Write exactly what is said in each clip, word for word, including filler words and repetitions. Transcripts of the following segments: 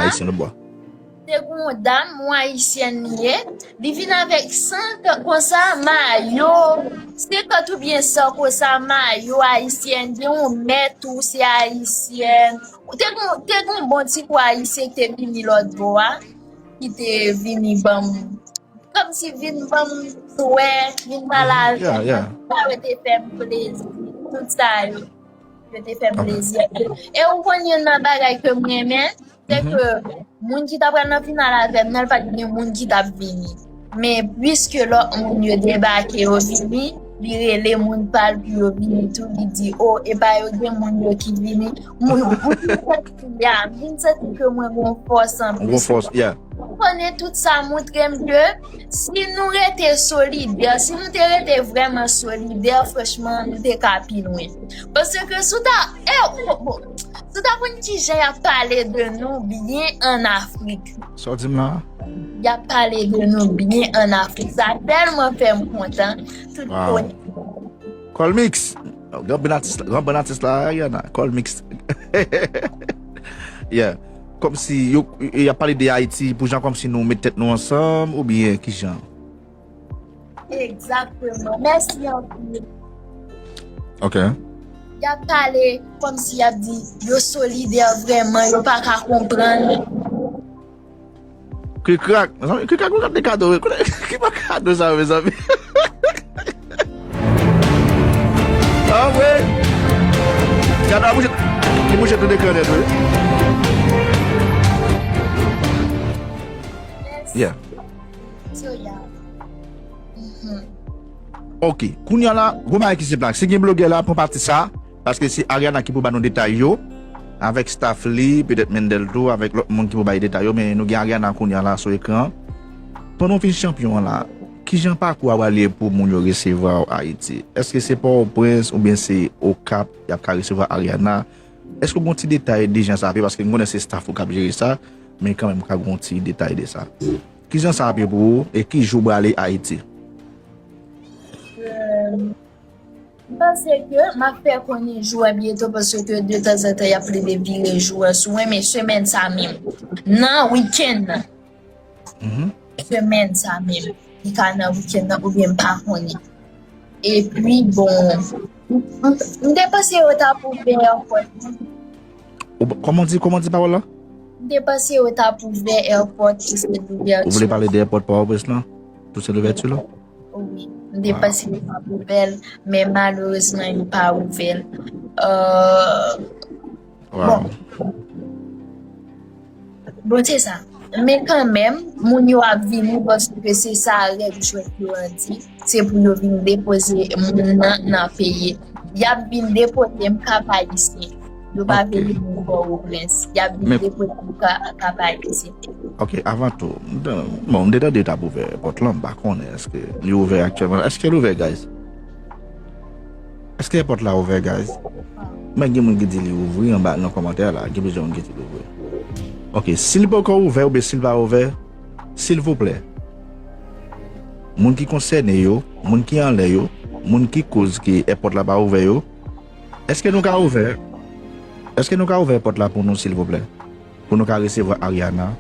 Ayisyen lòtbò. Te gen yon dam, yon ayisyèn li ye, li vin avèk senkant konsa mayo, senkant oubyen san konsa mayo ayisyen, gen yon mèt tou se ayisyèn. Te gen, te gen yon bon ti kou ayisyen ki te vini lòtbò a, ki te vini ban m, kòmsi vin ban m swè, vin pale avè m, sa yo te fè m plezi, tout sa yo. Yo te fè m plezi anpil. E ou konn youn nan bagay ke m renmen, se ke moun ki ta pral nan final avè m nan, li pa t gen moun ki t ap vini. Men piske lòt moun yo debake, yo vini, li rele moun pa l pou yo vini tou, li di, "O, epa yo gen moun yo ki vini." Moun, moun, ya, m vin santi ke mwen gon fòs anplis. Gon fòs, yeah. Ou konnen tout sa montre m ke si nou rete solidè, si nou te rete vrèman solidè, franchman, nou te ka pi lwen. Paske si w ta, e, bon, bon, si w ta konn kijan y ap pale de nou byen ann Afrik. Sa w di m la? Y ap pale de nou byen ann Afrik. Sa tèlman fè m kontan. Tout konnen. Colmix. Gran bon atis, gran bon atis la, Ariana. Colmix. Yeah. Kòmsi yo, y ap pale de Ayiti pou jan kòmsi nou met tèt nou ansanm oubyen kijan? Egzakteman. Mèsi anpil. Ok. Y ap pale kòmsi y ap di yo solidè vrèman, yo pa ka konprann. Krikrak. Mezanmi, krikrak, mwen ap de kado, wi. Kote, ki pa kado sa, mezanmi? Ah, wi. Kado a bouje, li bouje tou de kran nèt, wi. Yeah. So, yeah. Mhm. Ok, kounye a la, gwo bagay ki se plak. Si gen blogè la, pran pati sa, paske se Ariana ki pou ba nou detay yo, avèk staff li, petèt Mendel tou, avèk lòt moun ki pou bay detay yo, men nou gen Ariana kounye a la sou ekran. Pandan w fin chanpyon an la, kijan pakou a pral ye pou moun yo resevwa w Ayiti? Èske se Pòtoprens oubyen se Okap y ap ka resevwa Ariana? Èske w gen yon ti detay de jan sa ap ye? Paske m konnen se staff ou k ap jere sa, men kanmenm ou ka gen yon ti detay de sa. Kijan sa ap ye pou ou e ki jou w prale Ayiti? Euh, m panse ke m ap fè konnen jou a byento paske de tanzantan y ap plede vire jou a sou mwen, men semèn sa menm, nan wikenn nan. Mhm. Semèn sa menm. Li ka nan wikenn nan oubyen m pa konnen. Epi, bon, m, m, m te panse yo t ap ouvè èpòt. Ou, kòman w di, kòman w di pawòl la? M te panse yo t ap ouvè èpòt pou se louvèti. Ou vle pale de èpòt Pòtoprens lan? Pou se louvèti la? Wi. M te panse yo t ap ouvè l, men malerezman, yo pa ouvè l. Euh, Bon. Bon, se sa. Men kanmenm, moun yo ap vini paske se sa règ jwèt yo an di. Se pou yo vin depoze moun nan nan peyi. Y ap vin depoze m Kap Ayisyen. Yo pa vle moun Pòtoprens. Y ap vin depoze m Ka-, Kap Ayisyen. Ok, avan tou, m te, bon, m te tande yo t ap ouvè èpòt lan, m pa konnen èske li ouvè aktyèlman. Èske l ouvè, guys? Èske èpòt la ouvè, guys? Mwen gen moun ki di li ouvri anba nan kòmantè la, gen plizyè moun ki di li ouvri. Ok, si li poko ouvè oubyen si li pa ouvè, silvouplè, moun ki konsène yo, moun ki anlè yo, moun ki koz ke èpòt la pa ouvè yo, èske nou ka ouvè? Èske nou ka ouvè èpòt la pou nou, silvouplè? Pou nou ka resevwa Ariana.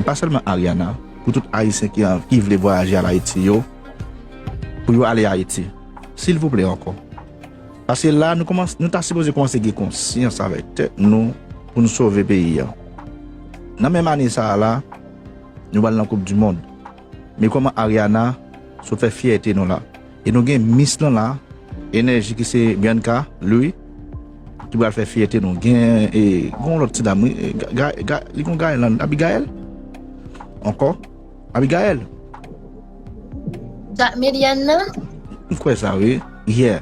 Pa sèlman Ariana, pou tout Ayisyen ki, ki vle vwayaje al Ayiti yo, pou yo ale Ayiti. Silvouplè ankò. Paske la, nou kòmanse, nou ta sipoze kòmanse gen konsyans avèk tèt nou pou nou sove peyi a. Nan menm ane sa a la, nou pral nan Koup di Mond. Men kòman Ariana sot fè fyète nou la. E nou gen Miss lan la, Enèji ki se Bianca Louis, ki pral fè fyète nou. Gen, e, gen yon lòt ti dam, wi, e, Ga-, Ga-, Ga-, li gon Gaël lan, Abigail? Ankò? Abigail? Dak Melian nan? M kwè sa, wi. Yeah.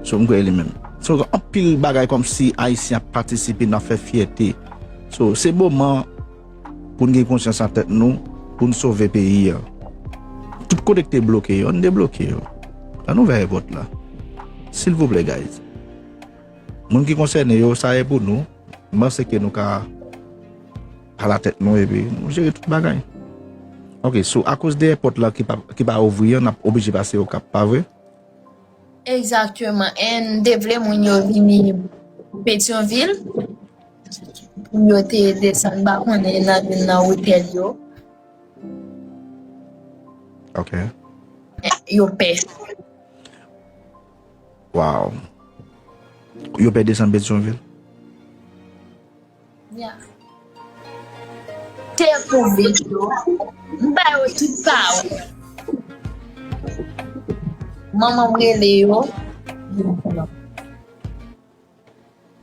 So, m kwè li menm. So, anpil bagay kòmsi Ayisyen ap patisipe nan fè fyète. So, se moman pou n gen konsyans nan tèt nou, pou n sove peyi a. Tout kote ki te bloke yo, ann debloke yo. Ann ouvè èpòt la. Silvouplè, guys. Moun ki konsène yo, sa e pou nou. M panse ke nou ka pale a tèt nou epi nou jere tout bagay. Ok, so, akoz de èpòt la ki pa, ki pa ouvri an, n ap oblije pase Okap, pa vre? Egzakteman. E n te vle moun yo vini Petyonvil. Yo te desann, m pa konnen, nan youn nan otèl yo. Ok. Yo pè. Wow. Yo pè desann Petyonvil? Ya. Te pou videyo. M ba yo tout pawòl. Manman m rele yo.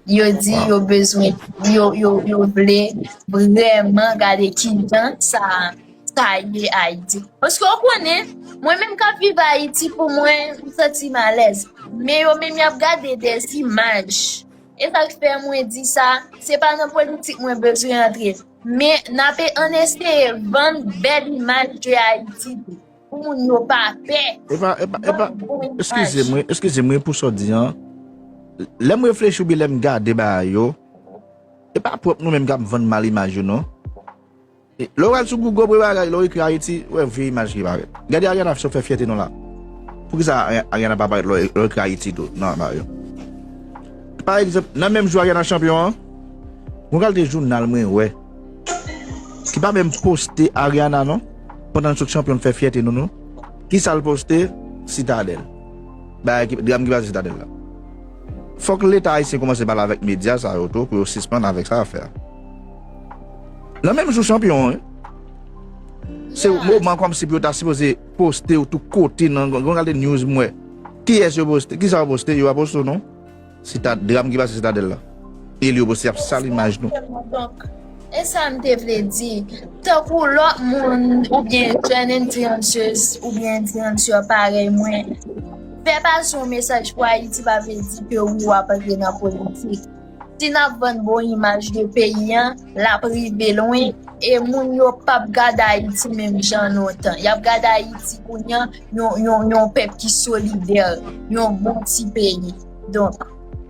Yo di yo bezwen, yo, yo, yo vle vrèman gade kijan sa, sa ye Ayiti. Paske w konnen, mwen menm k ap viv Ayiti, pou mwen, m santi m alèz. Men yo menm y ap gade dèzimaj. E sa k fè mwen di sa, se pa nan politik mwen bezwen antre. Men n ape, ann eseye vann bèl imaj de Ayiti tou. Pou moun yo pa pè. Epa, epa, epa, eskize mwen, eskize mwen pou sa w di an. Lè m reflechi oubyen lè m gade bagay yo, e pa pwòp nou menm k ap vann mal imaj yo non. Lè w al sou Google pou bagay, lè w ekri Ayiti, w wè vye imaj ki parèt. Gade Ariana, sa w fè fyète nou la. Poukisa Ariana pa parèt lè w ekri Ayiti tou nan bagay yo? Pa egzanp, nan menm jou Ariana chanpyon an, gon kalite jounal mwen wè ki pa menm poste Ariana non, pandan l sot chanpyon, l fè fyète nou non. Kisa l poste? Sitadèl. Bagay ki, dram ki pase Sitadèl la. Fòk Leta ayisyen kòmanse pale avèk medya sa yo tou pou yo sispann avèk sa afè a. Nan menm jou chanpyon an, se moman kòmsi pou yo ta sipoze poste w tout kote nan gon kalite news m wè. Kiyès yo poste? Kisa yo poste? Yo pa poste w non. Sitad, dram ki pase Sitadèl la. E li yo poste ap sal imaj nou. E sa m te vle di, tankou lòt moun oubyen jèn influencers oubyen influencer parèy mwen, fè pase yon mesaj pou Ayiti pa vle di ke wi w ap antre nan politik. Si n ap vann bon imaj de peyi an, l ap rive lwen. E moun yo p ap gade Ayiti menm jan lontan. Y ap gade Ayiti kounye a, yon, yon, yon pèp ki solidè, yon bon ti peyi. Donk,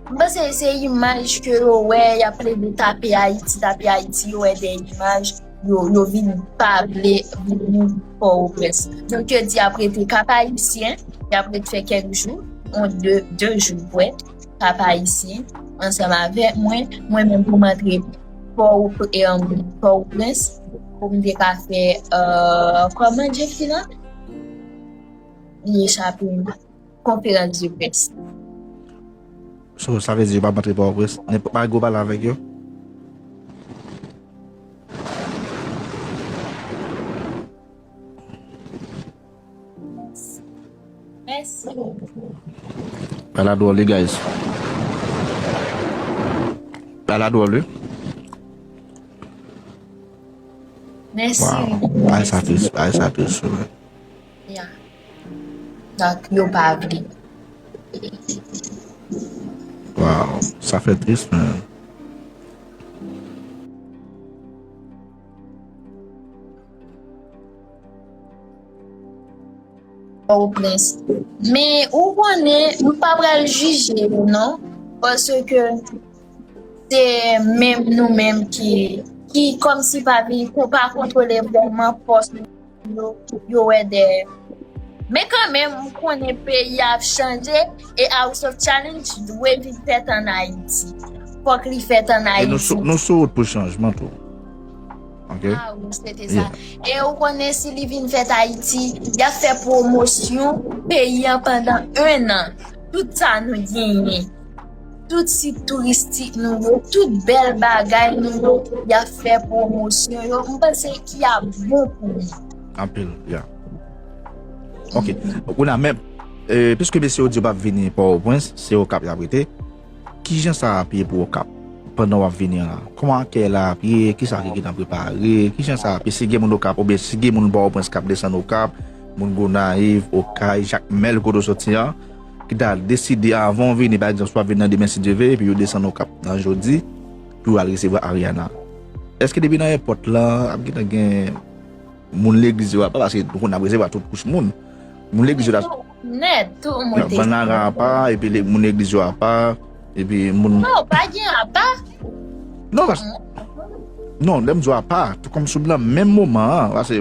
m panse se imaj ke yo wè, y ap plede tape Ayiti, tape Ayiti, yo wè de imaj, yo, yo vin pa vle vini Pòtoprens. Donk, yo di y ap rete Kap Ayisyen, y ap rete fè kèk jou, yon de, de jou, vre, Kap Ayisyen, ansanm avèk mwen, mwen menm pou m antre Pòtoprens, pou m te ka fè, euh, kòman Jeffrey lan? Li echape m. Konferans de près. So, sa vle di yo pa antre Pòtoprens. Nenpòt bagay ou pale avèk yo. Mèsi. Bagay la dwòl wi, guys. Bagay la dwòl wi. Mèsi. Bagay sa tris, bagay sa tris wi. Ya. Donk, yo pa vle. Wow, sa fè tris, man. Pòtoprens. Men ou konnen, m pa pral jije yo non, paske se menm nou menm ki, ki kòmsi pa vin, pa kontwole vrèman fòs yo, yo wè dèyè. Men kanmenm, m konnen peyi a ap chanje e House of Challenge dwe vin fèt ann Ayiti. Fòk li fèt ann Ayiti. E nou sou, nou sou wout pou chanjman tou. Ok. Ah, wi, se te sa. E ou konnen si li vin fèt Ayiti, y ap fè pwomosyon peyi an pandan en an. Tout sa nou genyen. Tout sit touristik nou yo, tout bèl bagay nou yo, y ap fè pwomosyon yo. M panse ki ap bon pou nou. Anpil, ya. Ok. Kounye a, men, e, piske mesye yo di yo p ap vini Pòtoprens, se Okap y ap rete. Kijan sa ap ye pou Okap pandan w ap vini an la? Kòman akèy la ap ye? Kisa ki gentan prepare? Kijan sa ap ye? Si gen moun Okap, oubyen si gen moun Pòtoprens k ap desann Okap, moun Gonayiv, Okay, Jakmèl, kote w soti an, ki ta deside avan w vini, pa egzanp, si w ap vin nan demen si Dye ve, epi yo desann Okap nan jodi, pou yo al resevwa Ariana. Èske depi nan èpòt la, ap gentan gen moun legliz yo apa, paske nou konn ap resevwa tout kouch moun. Moun legliz yo ta. Nèt, tout moun te. Bann Lara apa, epi le-, moun legliz yo apa, epi moun. Non, pa gen apa. Non, pas. Non, lè m di w apa, tou kòm sou nan menm moman an, paske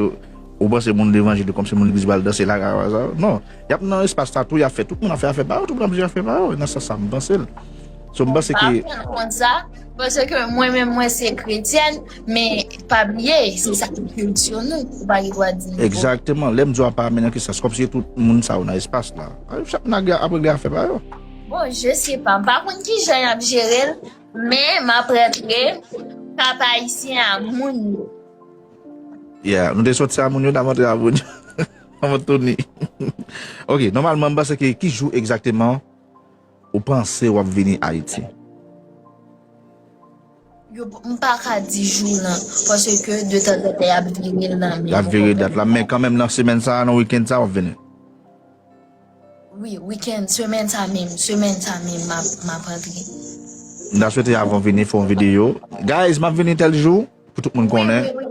ou panse moun levanjil yo kòmsi moun legliz yo al danse Lara apa sa. Non, y ap nan espas sa tou, y ap fè tout moun ap fè afè pa yo, tout moun ap jere afè pa yo, nan sans sa m panse l. So, m panse Pa ke pran konsa, paske mwen menm mwen se kretyèn, men pa bliye, se sa ki kilti nou, ou pa gen dwa di nou. Egzakteman. Lè m di w apa menm nan ki sans, kòmsi tout moun sa yo nan espas la. Chak moun ap regle afè pa yo. Bon, je sais pas. M pa konn ki jan y ap jere l, men m ap rantre Pèp Ayisyen a moun yo. Yeah, nou te soti a moun yo, n ap antre a moun yo. N ap tounen. Ok, nòmalman, m panse ke ki jou egzakteman ou panse w ap vini Ayiti? Yo, m pa ka di jou nan, paske de tanzantan y ap vire l nan men. Y ap vire dat la, men kanmenm nan semèn sa a, nan wikenn sa a, w ap vini. Wi, wikenn, semèn sa menm, semèn sa menm, m ap, m ap antre. M ta swete avan w vini fè yon videyo. Guys, m ap vini tèl jou, pou tout moun konnen.